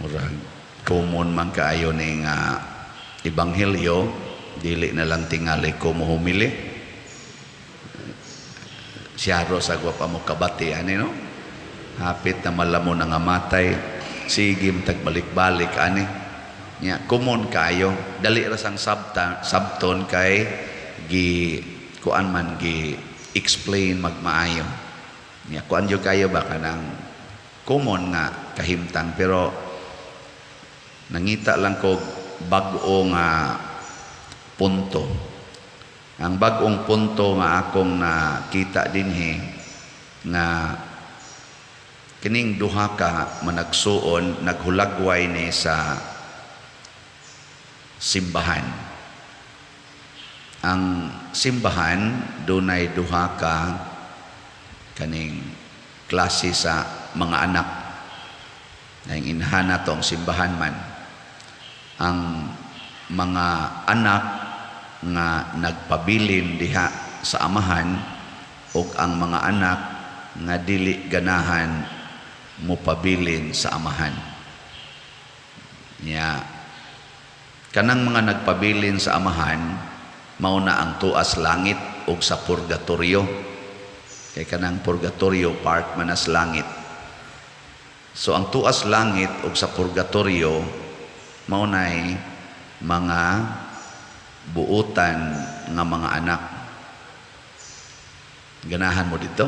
Murag common man kaayo ning ebanghelyo, dili na lang tingali ko mohumili. Siyaro sa wa pa mo kabati ani, no? Hapit na malamo na nga matay, sige tagbalik-balik ani. Nya common kaayo, dali ra sang sabton kay gi kuan man, gi explain magmaayo. Nya kuan jud kayo ba, kanang common nga kahimtang, pero nangita lang ko bag-o nga punto. Ang bag-ong punto nga akong nakita dinhi nga kining duha ka managsuon naghulagway ni sa simbahan. Ang simbahan dunay duha ka kaning klase sa mga anak. Nang inhana to ang simbahan man. Ang mga anak nga nagpabilin diha sa amahan ug ang mga anak nga dili ganahan mopabilin sa amahan. Nya kanang mga nagpabilin sa amahan mao na ang tuas langit ug sa purgatorio. Kay kanang purgatorio part man as langit. So ang tuas langit ug sa purgatorio mao nay mga buutan nga mga anak. Ganahan mo dito?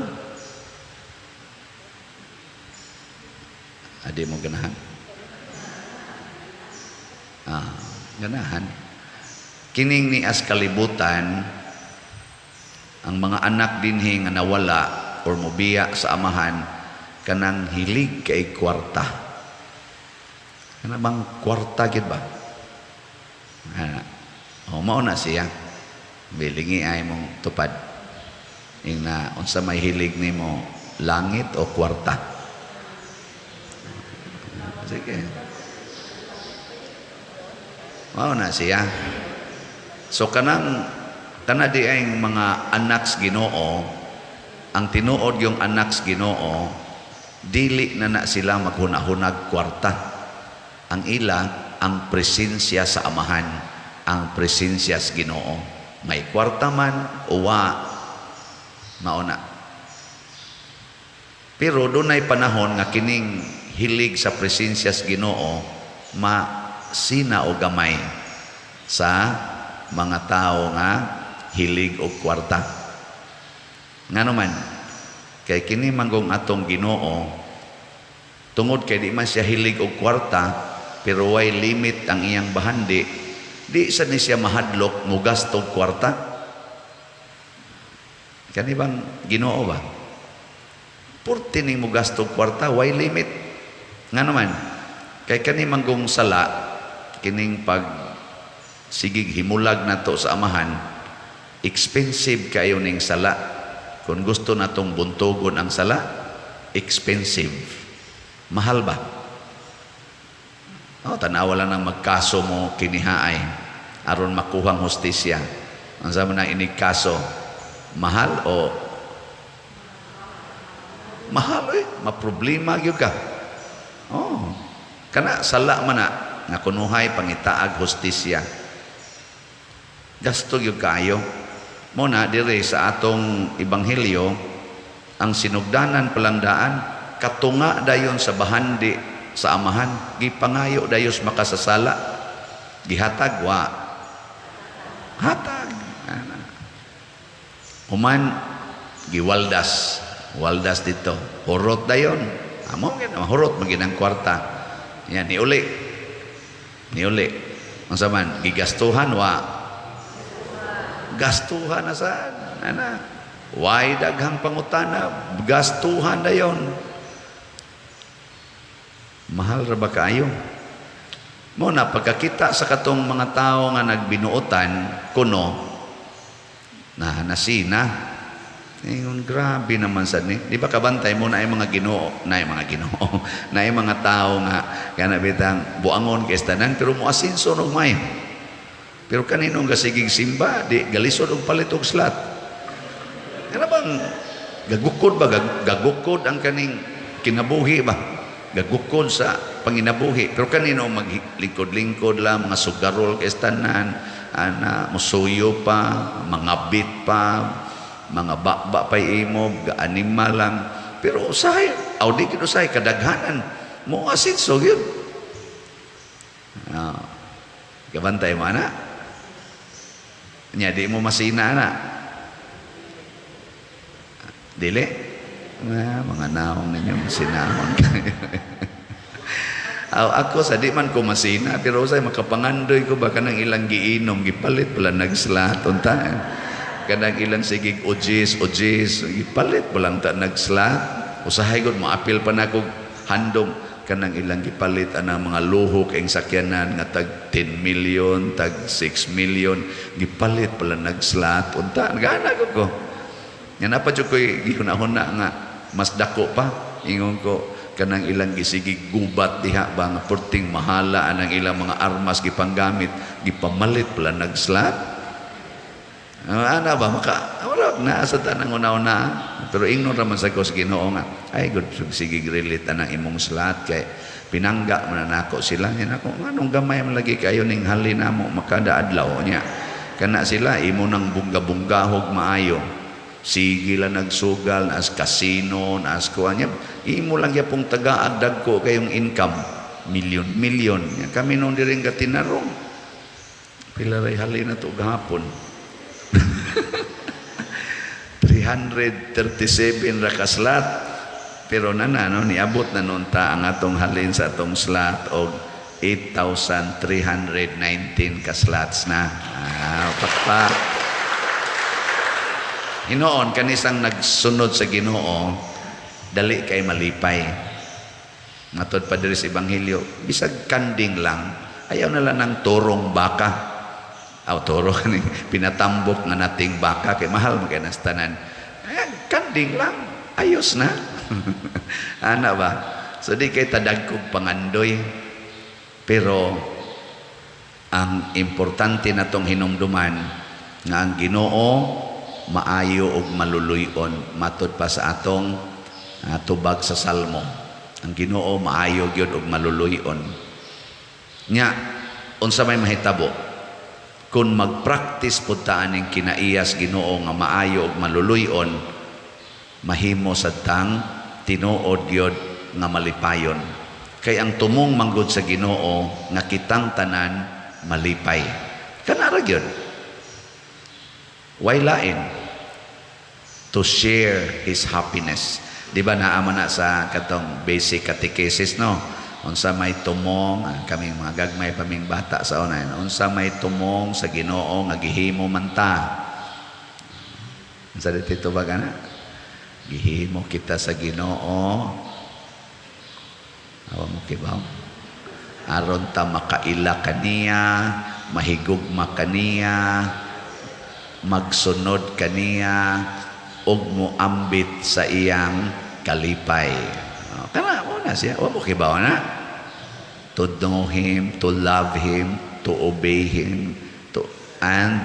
Adi mo ganahan? Ah, ganahan. Kining ni as kalibutan, ang mga anak dinhi nga nawala or mobiya sa amahan, kanang hilig kay kwarta. Kana bang kwarta gid ba? Ana. O mao na siya. Bilingi ay mong tupad. Ing na unsa may hilig nimo, langit o kwarta? Sige. Mao na siya. So kanang kana di ay mga anak sa Ginoo, ang tinuod yung anak sa Ginoo, dili na na sila maghunahunag kwarta. Ang ila ang presensya sa amahan, ang presensya sa Ginoo. May kwarta man o wa, mao na. Pero dunay panahon nga kining hilig sa presensya sa Ginoo masina o gamay sa mga tao nga hilig og kwarta. Ngano man, kay kini manggong atong Ginoo, tungod kay di man siya hilig og kwarta, pero way limit ang iyang bahandi, di sa ni siya mahadlok mugasto og kwarta. Kani bang Ginoo ba? Purti ning mugasto og kwarta, way limit. Ngano man, kay kani manggong sala, kining pag sigig himulag nato sa amahan, expensive kayo ning sala. Kung gusto natong buntugon ang sala, expensive. Mahal ba? Oh, tanawa lang ng magkaso mo kinihaay aron makuhang hustisya. Ang sama na inig kaso, mahal o mahal eh, maproblema gyud ka. Oh, kana sala man na nga kunuhay pangitaag hustisya. Gasto gyud kayo. Mo na dire sa atong ebanghelyo, ang sinugdanan palangdaan katunga dayon sa bahandi sa amahan, gipangayo dayos makasasala, gihatag wa hatag. Ana. Human giwaldas, waldas dito, hurot dayon, amo gid hurot man kwarta yan, niuli niuli. Unsa man, gigastuhan wa gastuhan na saan? Ana. Why daghang pangutana, gastuhan dayon. Mahal ra ba kaayo? Mo na pagkakita sa katong mga tao nga nagbinuotan kuno na nasina. Ingon, grabe naman sad ni. Di ba kabantay mo na ay mga Ginoo, na ay mga Ginoo, na ay mga tao nga kana bitang buangon kay tanan pero mo asinso og may. Pero kaninong gasigig simba, di galisod og palit og slot. Kana bang gagukod ba gagukod ang kaning kinabuhi ba? Gagukod sa panginabuhi. Pero kanino maglingkod-lingkod lang, mga sugarol kay tanan, ana, musuyo pa, mga bit pa, mga baba pa imo, gaanima lang. Pero usahay, aw di gid usahay kadaghanan mo asinso gyud. Ah, kabantay mo ana. Nya di mo masina na. Dili? Ah, mga naong ninyo masinahon kayo. Aw, ako sa di man ko masina, pero usay makapangandoy ko ba kanang ilang giinom, gipalit pala nag-slot unta. Kanang ilang sigig ojis ojis, gipalit pa lang ta nag-slot. Usahay gud moapil pa nako handom kanang ilang gipalit anang mga luho kayong sakyanan nga tag 10 million, tag 6 million, gipalit pala nag-slot unta. Nagana ko ko. Nga napa jud ko'y gihuna-huna nga mas dako pa. Ingon ko kanang ilang gisigig gubat diha ba nga perting mahala anang ilang mga armas gipanggamit, gipamalit pala nag-slot. Ana ba maka wala na sa tanang una-una, pero ingnon ra man sa ko sa Ginoo nga ay good, sige, relate anang imong slot kay pinangga man na nako sila. Nya nako, nganong gamay man lagi kayo ning halin namo makada adlaw nya kana sila imo nang bungga-bunggahog maayo, sige lang nagsugal naas kasino naas kuan niya, imo lang gyapong tagaag dagko kayong income, milyon milyon. Nya kami nung diri nga tinarong, pila ray halin na to gahapon? 337 ra ka slot, pero nana no, niabot na nun ta ang atong halin sa atong slot og 8,319 ka slots na. Ah, pakpak. Hinoon kanisang nagsunod sa Ginoo, dali kay malipay. Matod pa diri sa ebanghelyo, bisag kanding lang, ayaw na lang ng turong baka. Aw, toro kaning pinatambok nga nating baka kay mahal man kay nas tanan. Eh, kanding lang, ayos na. Ana ba? So di kay tadagkog pangandoy. Pero ang importante natong hinumduman nga ang Ginoo maayo ug maluluy-on, matod pa sa atong tubag sa Salmo. Ang Ginoo maayo gyud ug maluluy-on. Nya unsa may mahitabo kung magpractice pud ta aning kinaiyas Ginoo nga maayo ug maluluy-on? Mahimo sad tang tinuod gyud nga malipayon. Kay ang tumong manggod sa Ginoo nga kitang tanan malipay. Kanara gyud. Way lain, to share his happiness. Di ba naa man na sa katong basic catechesis, no? Unsa may tumong, kaming mga gagmay pa ming bata sa una, unsa may tumong sa Ginoo nga gihimo man ta? Unsa dito ba ana? Gihimo kita sa Ginoo. Awa mo kibaw. Aron ta makaila kaniya, mahigugma kaniya, magsunod kaniya, ug moambit sa iyang kalipay. Oh, kana mo na siya. Wa mo kibaw na. To know Him, to love Him, to obey Him, to and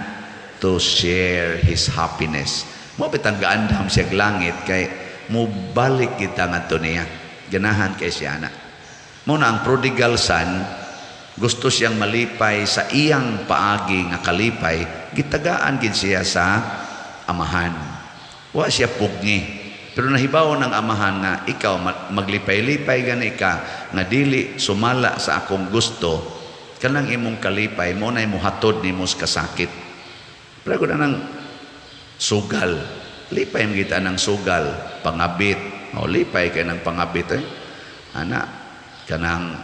to share His happiness. Mo bitang gaandam siya langit kay mobalik kita ngadto niya. Ganahan kay siya na. Mo na ang prodigal son, gusto siyang malipay sa iyang paagi nga kalipay, gitagaan gid siya sa amahan. Wa siya pugni. Pero nahibaw ng amahan nga ikaw maglipay-lipay gani ka nga dili sumala sa akong gusto, kanang imong kalipay mo na muhatod nimo sa kasakit. Pero kung nang sugal, lipay man kita ng sugal, pangabit. O lipay kay ng pangabit eh. Ana, kanang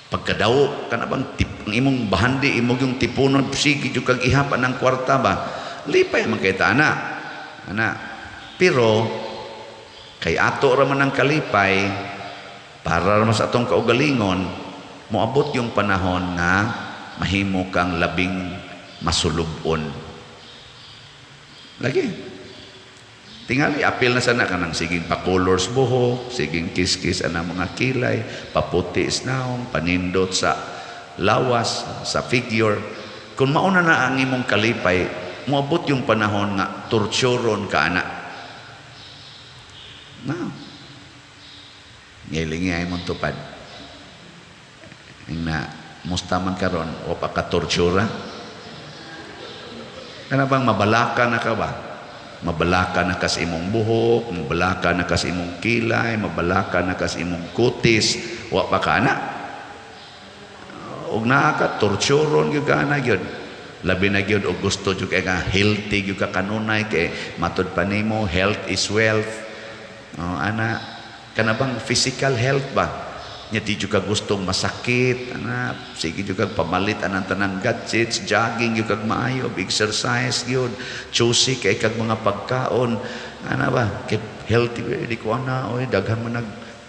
pagkadawo kana bang tip, ang imong bahandi imong yung tipunon, sige jud kag ihap ng kwarta ba, lipay man kay ta ana ana. Pero kay ato ra man ang kalipay para ra man sa atong kaugalingon, moabot yung panahon nga mahimo kang labing masulubon lagi. Tingali apil na sana kanang siging pa-colors buhok, siging kiskis anang mga kilay, paputi sa naong, panindot sa lawas, sa figure. Kung mauna na ang imong kalipay, moabot yung panahon nga torturon ka ana. Na. Ngilingi ay mong tupad. Na, musta man karon o pa ka tortura? Kana bang mabalaka na ka ba? Mabalaka na kas imong buhok, mabalaka na kas imong kilay, mabalaka na kas imong kutis, wa pa ka na. Og naa ka torturon gyud ka na gyud. Labi na gyud og gusto jud kay nga healthy gyud ka kanunay kay matud pa nimo health is wealth. Oh, ana, kana bang physical health ba? Nya di jud ka gustong masakit, ana, sige jud kag pamalit anang tanang gadgets, jogging jud kag maayo, exercise gyud, choosy kay kag mga pagkaon, ana ba? Kay healthy di ko ana, oy, daghan man nag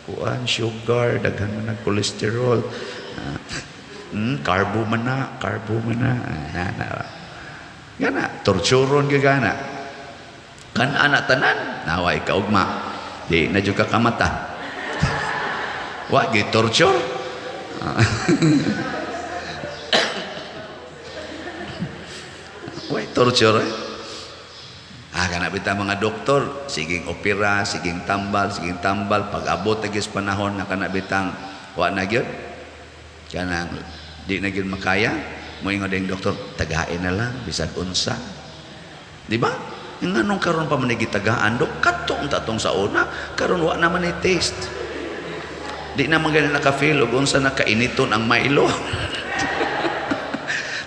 kuan sugar, daghan man nag cholesterol. Carbo man na, carbo man na, ana ba? Gana, torturon gyud gana. Kan ana tanan, naway kaugma. Di na jud ka kamata. Wa gi torture. Wa torture eh. Ah, kana bita mga doktor, siging opera, siging tambal, pag abot na gyud sa panahon nga kana bitang wa na gyud. Kanang di na gyud makaya, moingon ding doktor, tagain na lang bisag unsa. Di ba? Nganong karon pa man gitagaan dok, kadto unta tong sa una, karon wa na man ni taste. Di na man gani naka-feel og unsa na kainiton ang Milo.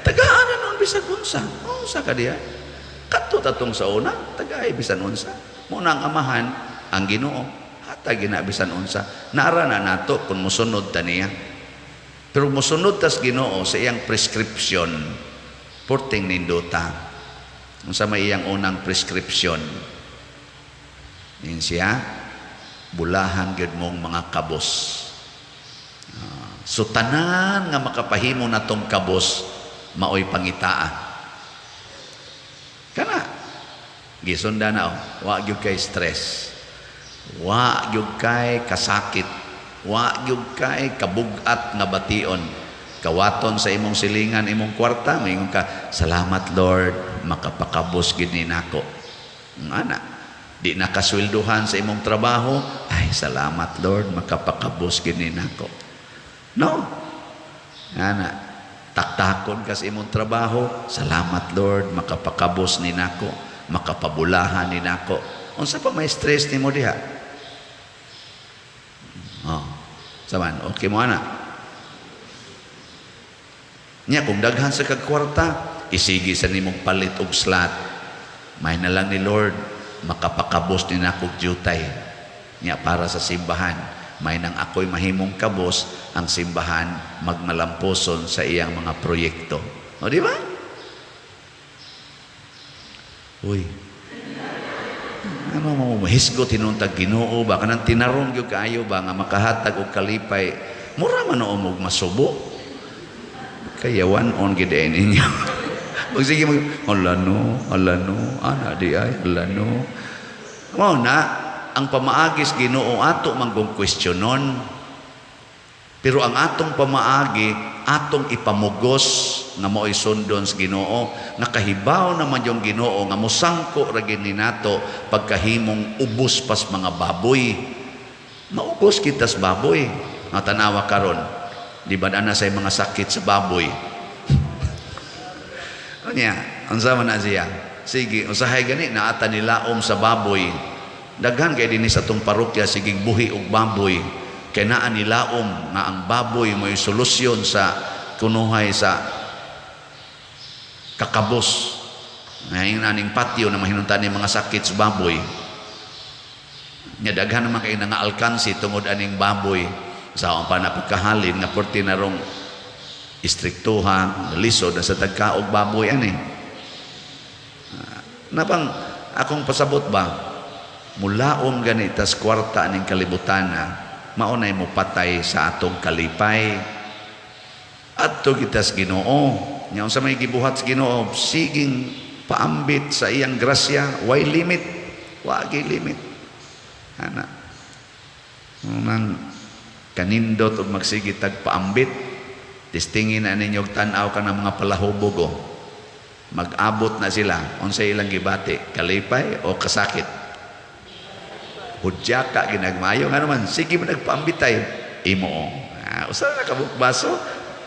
Tagaan na nun bisag unsa. Unsa ka diha? Kadto tatong sa una, tagay bisan unsa. Mo na ang amahan, ang Ginoo, hatag gina bisan unsa. Naara na nato kung mosunod ta niya. Pero mosunod tas Ginoo sa iyang prescription, porting nindota. Unsa may iyang unang prescription? Yun siya, bulahan gyud mong mga kabos. So tanan nga makapahimo natong kabos maoy pangitaa. Kana gisunda na, oh, wa gyud kay stress. Wa gyud kay kasakit. Wa gyud kay kabugat nga bation. Kawaton sa imong silingan imong kwarta, moingon ka, "Salamat Lord, makapakabos gyud ni nako." Ana, di nakasweldohan sa imong trabaho, "Ay, salamat Lord, makapakabos gyud ni nako." No. Ana, taktakon ka sa imong trabaho, "Salamat Lord, makapakabos ni nako, makapabulahan ni nako." Unsa pa may stress nimo diha? Oh. Saman, okay mo ana. Nya kung daghan sa kag kwarta, isigi sa nimong palit og slot. May na lang ni Lord, makapakabos ni nako jutay. Nya para sa simbahan, may nang ako'y mahimong kabos, ang simbahan magmalamposon sa iyang mga proyekto. O di ba? Uy. Ano mo mahisgot hinuntag Ginoo ba kanang tinarong gyud kaayo ba nga makahatag og kalipay. Mura man og masubo. Kaya one on gid ay ninyo. Magsige mag ala no, ala no, ana di ay, ala no. Mao na ang pamaagis Ginoo ato manggong kwestiyonon. Pero ang atong pamaagi atong ipamugos nga mao'y sundon sa Ginoo, nga kahibaw naman yung Ginoo nga mosangko ra gyud ni nato pagkahimong ubos pas mga baboy. Maubos kita sa baboy. Nga tanawa karon, di ba ana say mga sakit sa baboy? Unya, unsa man na siya? Sige, usahay gani naata nilaom sa baboy. Daghan kay dinhi sa atong parokya sige buhi og baboy. Kay naa nilaom nga ang baboy mo'y solusyon sa kunuhay sa kakabos. Ngayon aning patio na mahinungtan ni mga sakit sa baboy. Nya daghan naman kay nga alkansi tungod aning baboy. Sa akong pa napagkahalin nga porti na rong istriktuhan, lisod na sa tagkaog baboy ani. Napang akong pasabot ba, mulaom gani tas kwarta ning kalibutan na maunay mo patay sa atong kalipay. Adto kitas Ginoo. Nya unsa may gibuhat sa Ginoo, siging paambit sa iyang grasya, way limit, wa gi limit. Ana. Unang kanindot og magsige tag paambit, testingin na ninyo og tan-aw ka ng mga palahubog oh. Mag-abot na sila, unsa ilang gibati, kalipay o kasakit? Hudyaka ginagmayo nga naman, sige mo nagpaambitay, imo. Ah, usa na kabuk baso,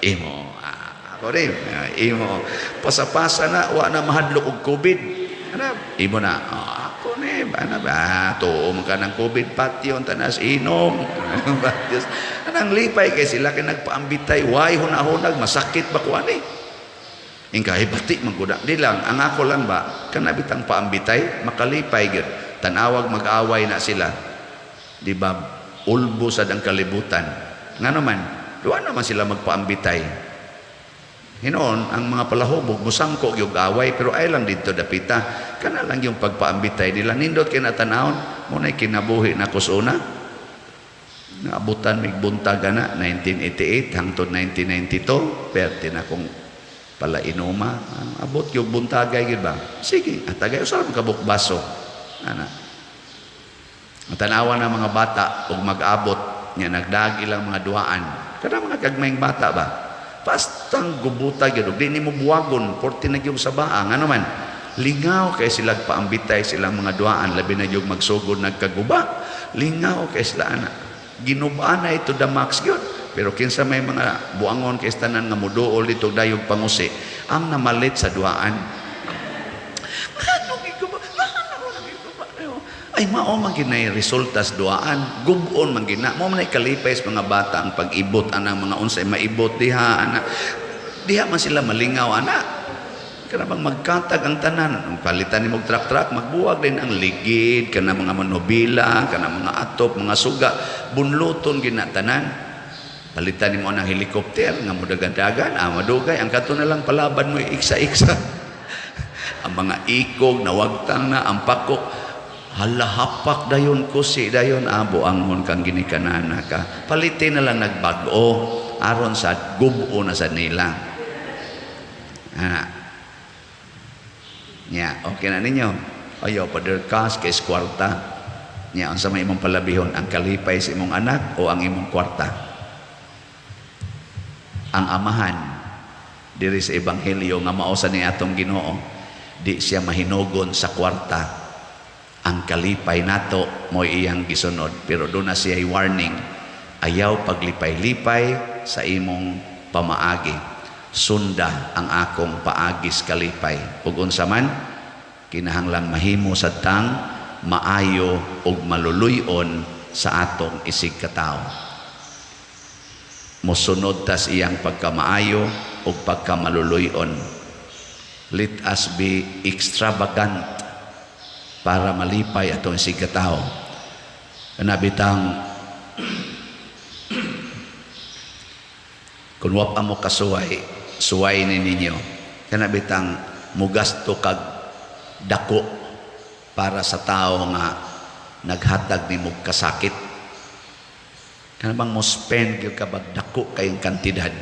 imo. Ah, ako rin, ah, imo. Pasapasa na, wa na mahadlok og COVID. Ana, imo na. Oh, ako ni, ana ba, tuo man ka ng COVID, patyon, tanas, inom. Diyos. Anang lipay kay sila kay nagpaambitay, why hunahunag, masakit ba ko ani? Ingka bati man gud. Di lang ang ako lang ba kana bitang paambitay makalipay gyud. Tanawag mag-away na sila. Di ba ulbo sad ang kalibutan. Nga naman, duwa naman sila magpaambitay. Hinoon, ang mga palahubog musangko gyud away pero ay lang didto dapita. Kana lang yung pagpaambitay nila nindot kay natanawon mo nay kinabuhi na kusuna. Naabutan mig buntag ana 1988 hangtod 1992 perte na kong pala inuma abot yung buntagay gyud ba, sige atagay usa man kabuk baso ana. Tanawa na mga bata ug mag-abot nya nagdag ilang mga duaan kada mga gagmayng bata ba bastang gubuta gyud og di nimo buwagon porte na gyud sa baa. Ngano man, lingaw kay sila paambitay silang mga duaan, labi na gyud magsugod nagkaguba, lingaw kay sila ana, ginubaan na ito the max gyud. Pero kinsa may mga buangon kay tanan nga muduol dito dayog pangusi ang namalit sa duaan. Ngano giguba? Ngano giguba? Ay, mao man ginay resulta sa duaan, gubon man gina mo man ay kalipay sa mga bata ang pag-ibot anang mga unsay maibot diha ana, diha man sila malingaw ana. Kana bang magkatag ang tanan, ang palitan nimo truck-truck, magbuwag din ang ligid kana mga manobila kana mga atop, mga suga, bunluton gina tanan. Palitan nimo ang helicopter nga mudagan-dagan, ah, madugay ang kato na lang palaban mo iksa-iksa. Ang mga ikog nawagtang na ang pako, hala, hapak dayon, kusi dayon, abo anghon kang ginikanana ka. Palitin na lang nagbag-o aron sa gubo na sa nila. Ah. Nya, okay na ninyo. Ayaw pader cash kay kwarta. Nya, unsa may imong palabihon, ang kalipay sa imong anak o ang imong kwarta? Ang amahan diri sa ebanghelyo nga mao sa ni atong Ginoo, di siya mahinugon sa kwarta. Ang kalipay nato mo iyang gisunod, pero doon na siya warning, ayaw paglipay-lipay sa imong pamaagi, sunda ang akong paagis kalipay. Ug unsa man kinahanglang mahimo sa tang maayo ug maluluy-on sa atong isig katawo, mosunod tas iyang pagkamaayo ug pagkamaluluy-on. Let us be extravagant para malipay atong isig katawo. Kana bitang kung wa pa mo kasuway, suway ni ninyo. Kana bitang mugasto kag dako para sa tao nga naghatag nimo kasakit. Kana bang mo spend gyud ka bag dako kayong kantidad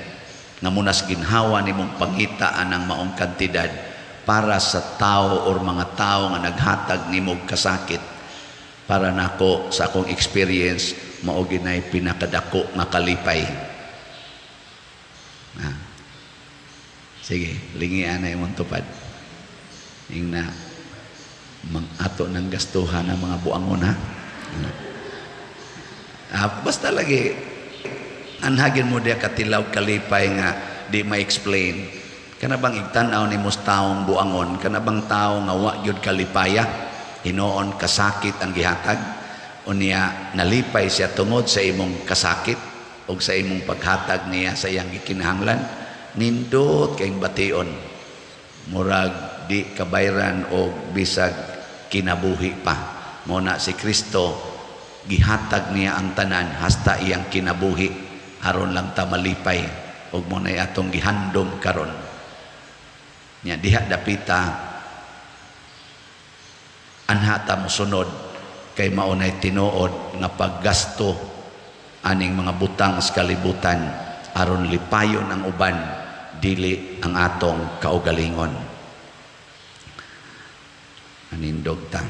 nga munas ginhawa nimong pangita anang maong kantidad para sa tao or mga tao nga naghatag nimo kasakit. Para nako, sa akong experience, mao ginay pinakadako nga kalipay. Ah. Sige, lingian na imong tupad. Ingna mang ato ng gastuhan ng mga buangon, ha. Ah, basta lagi anhagin mo diya katilaw kalipay nga di ma-explain. Kana bang igtan-aw nimo sa taong buangon, kana bang tao nga wa gyud kalipaya, hinoon kasakit ang gihatag, unya nalipay siya tungod sa imong kasakit ug sa imong paghatag niya sa iyang gikinahanglan, nindot kayong bation. Murag di kabayran og bisag kinabuhi pa. Mo na si Kristo gihatag niya ang tanan hasta iyang kinabuhi aron lang ta malipay, ug mo nay atong gihandom karon. Nya diha dapita anha ta mosunod kay mao nay tinuod nga paggasto aning mga butang sa kalibutan aron lipayon ang uban, dili ang atong kaugalingon. Anindog ta.